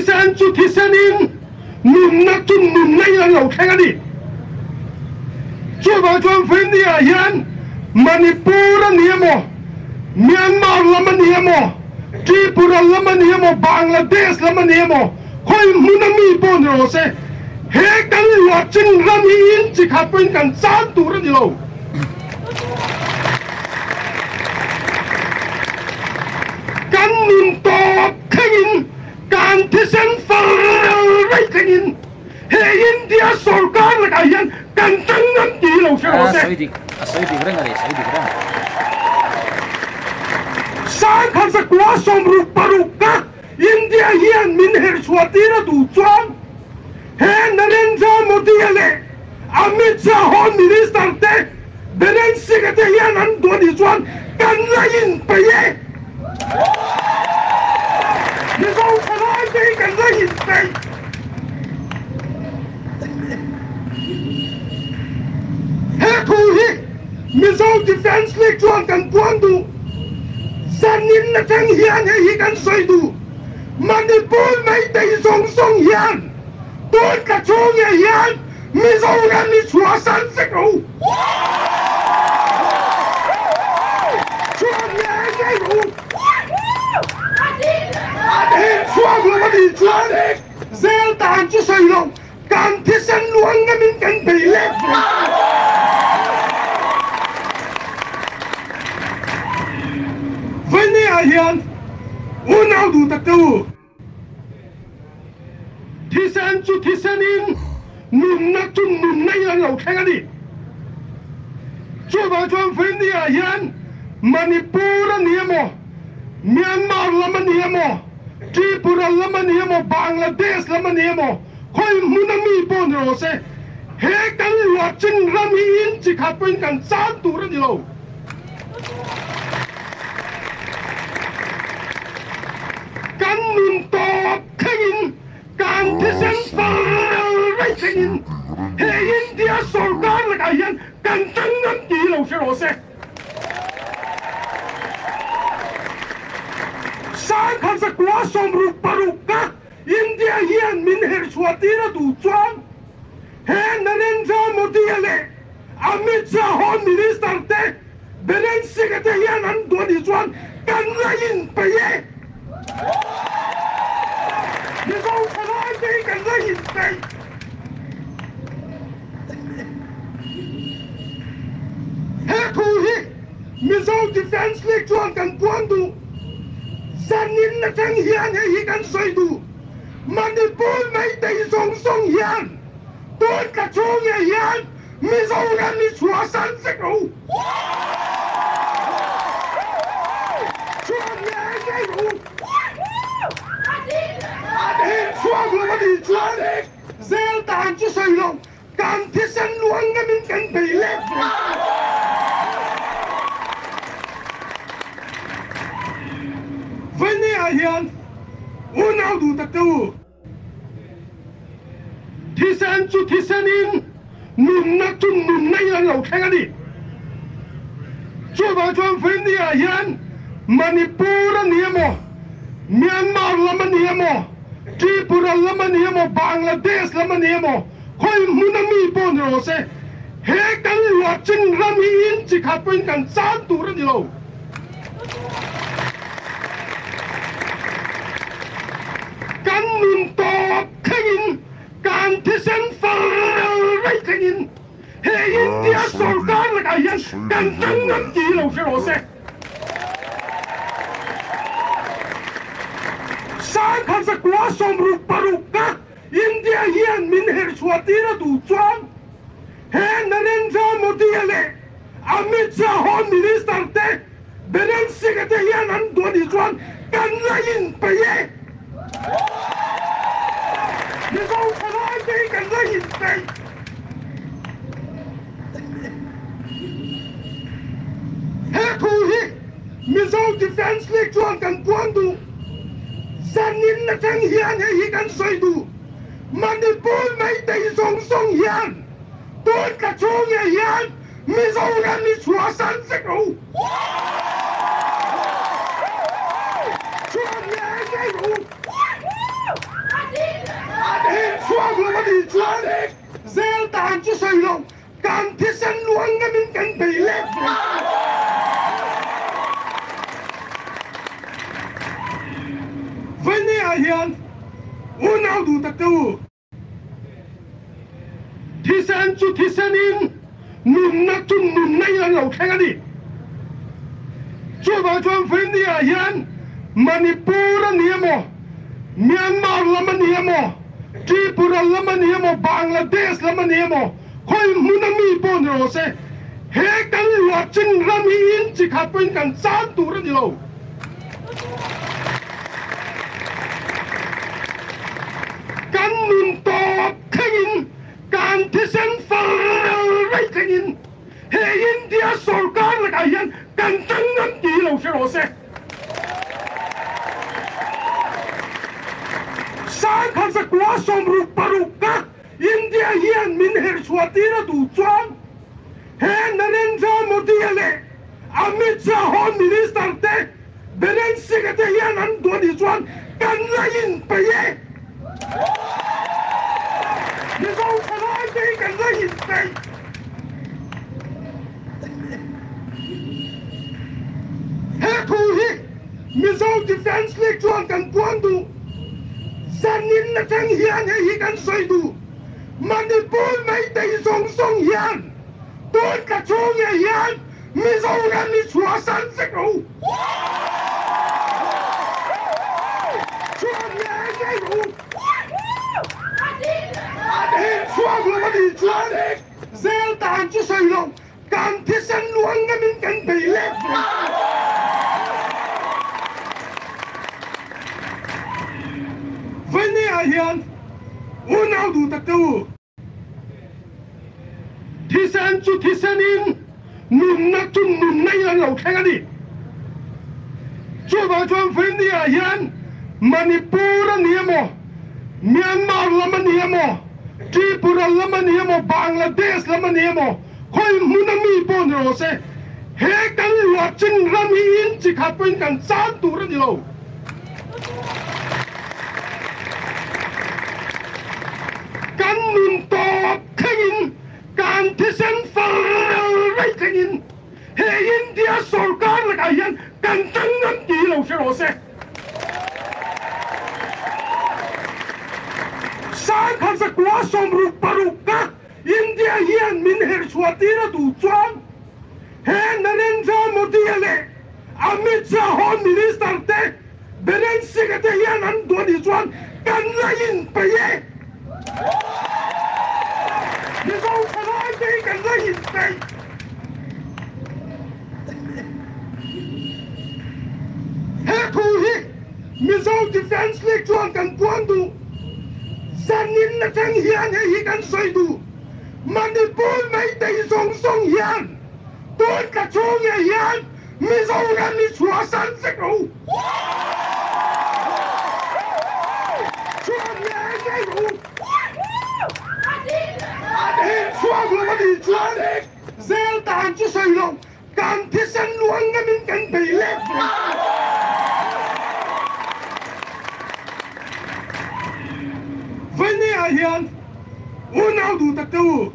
Thisen chu thisenin, nunna chu nunna in an lo thleng a ni. Chuvang chuan Vawinia hian Manipur a ni emaw, Myanmar lam a ni emaw, Tripura lam a ni emaw, Bangladesh lam a ni emaw, khawi hmuna mi pawh ni rawh se, he kan luahchin ram hi in chi khat pawhin kan chan tur a ni lo. Kan nun tawp thlengin, kan thisen far rei thlengin he India sorkar lakah hian kan tang ngam tih lo hre rawh se. A sawi dik, a sawi dik reng a ni, sawi dik reng. Sangkhat zakua 66 ka India hian min herh chhuah tir a duh chuan he Narendra Modi-a leh Amit Shah Home Minister te Biren Singh-a te hian an duh a nih chuan kan la inpeih e. Mizo thalai te hi kan la inpeih. He thu hi Mizo Defence League chuan kan puan duh. Zanin atang hian hei hi kan sawi duh. Manipur Meitei zawng zawng hian tun tla chhung ngei hian Mizoram hi chhuahsan vek rawh u. Chhuak ngei ngei rawh u. Chhuak lo a nih chuan zel tan chu sawi lo. Kan thisen luang ngamin kan bei let ve. Vawinia hian unau duh tak te u. Thisen chu thisenin nunna chu nunna in an lo thleng a ni. Chuvang chuan Vawinia hian Manipur a ni emaw, Myanmar lam a ni emaw, Tripura lam a ni emaw, Bangladesh lam a ni emaw, khawi hmuna mi pawh ni rawh se, he kan luahchin ram hi in chi khat pawhin kan chan tur a ni lo. Kan nun tawp thlengin, kan thisen far rei thlengin he India sorkar lakah hian kan tang ngam tih lo hre rawh se. 1966 ka India hian min herh chhuah tir a duh chuan he Narendra Modi-a leh Amit Shah Home Minister te Biren Singh-a te hian an duh a nih chuan kan la inpeih e. Mizo thalai te hi kan la inpeih. He thu hi Mizo Defence League chuan kan puan duh. Zanin atang hian hei hi kan sawi duh. Manipur Meitei zawng zawng hian tun tla chhung ngei hian Mizoram hi chhuahsan vek rawh u. Chhuak ngei ngei rawh u. Chhuak lo a nih chuan Zel tan chu sawi lo, kan thisen luang ngamin kan bei let ve. Vawinia hian unau duh tak te u. Thisen chu thisenin, nunna chu nunna in an lo thleng a ni. Chuvang chuan Vawinia hian Manipur a ni emaw, Myanmar lam a ni emaw, Tripura lam a ni emaw, Bangladesh lam a ni emaw, khawi hmuna mi pawh ni rawh se, he kan luahchin ram hi in chi khat pawhin kan chan tur a ni lo. Kan nun tawp thlengin, kan thisen far rei thlengin he India sorkar lakah hian kan tang ngam tih lo hre rawh se. 1966 ka India hian min herh chhuah tir a duh chuan he Narendra Modi-a leh Amit Shah Home Minister te Biren Singh-a te hian an duh a nih chuan kan la inpeih e. Mizo thalai te hi kan la inpeih. He thu hi Mizo Defence League chuan kan puan duh. Zanin atang hian hei hi kan sawi duh. Manipur Meitei zawng zawng hian tun tla chhung ngei hian Mizoram hi chhuahsan vek rawh u. Chhuak ngei ngei rawh u. nih chuan zel dan chu sawi lo, kan thisen luang ngamin kan bei let ve. Vawinia hian unau duh tak te u. Thisen chu thisenin nunna chu nunna in an lo thleng a ni. Chuvang chuan Vawinia hian Manipur a ni emaw, Myanmar lam a ni emaw, Tripura lam a ni emaw, Bangladesh lam a ni emaw, khawi hmuna mi pawh ni rawh se, he kan luahchin ram hi in chi khat pawhin kan chan tur a ni lo. Kan nun tawp thlengin, kan thisen far rei thlengin he India sorkar lakah hian kan tang ngam tih lo hre rawh se. Sangkhat zakua 66 ka India hian min herh chhuah tir a duh chuan he Narendra Modi-a leh Amit Shah Home Minister te Biren Singh-a te hian an duh a nih chuan kan la inpeih e. Mizo thalai te hi kan la inpeih. He thu hi Mizo Defence League chuan kan puan duh. Zanin atang hian hei hi kan sawi duh. Manipur Meitei zawng zawng hian tun tla chhung ngei hian Mizoram hi chhuahsan vek rawh u. Chhuak ngei ngei rawh u. In chhuak lo a nih chuan zel dan chu sawi lo, kan thisen luang ngamin kan bei let ve. Vawinia hian unau duh tak te u. Thisen chu thisenin nunna chu nunna in an lo thleng a ni. Chuvang chuan Vawinia hian Manipur a ni emaw, Myanmar lam a ni emaw, Tripura lam a ni emaw, Bangladesh lam a ni emaw, khawi hmuna mi pawh ni rawh se, he kan luahchin ram hi in chi khat pawhin kan chan tur a ni lo. Kan nun tawp thlengin, kan thisen far rei thlengin he India sorkar lakah hian kan tang ngam tih hi lo hre rawh se. Sangkhat zakua 66 ka India hian min herh chhuah tir a duh chuan he Narendra Modi-a leh Amit Shah Home Minister te Biren Singh-a te hian an duh a nih chuan kan la inpeih e. Mizo thalai te hi kan la inpeih. He thu hi Mizo Defence League chuan kan puan duh. Zanin atang hian hei hi kan sawi duh. Manipur Meitei zawng zawng hian tun tla chhung ngei hian Mizoram hi chhuahsan vek rawh u. Chhuak ngei ngei rawh u. In chhuak lo a nih chuan zel dan chu sawi lo, kan thisen luang ngamin kan bei let ve. Vawinia hian unau duh tak te u.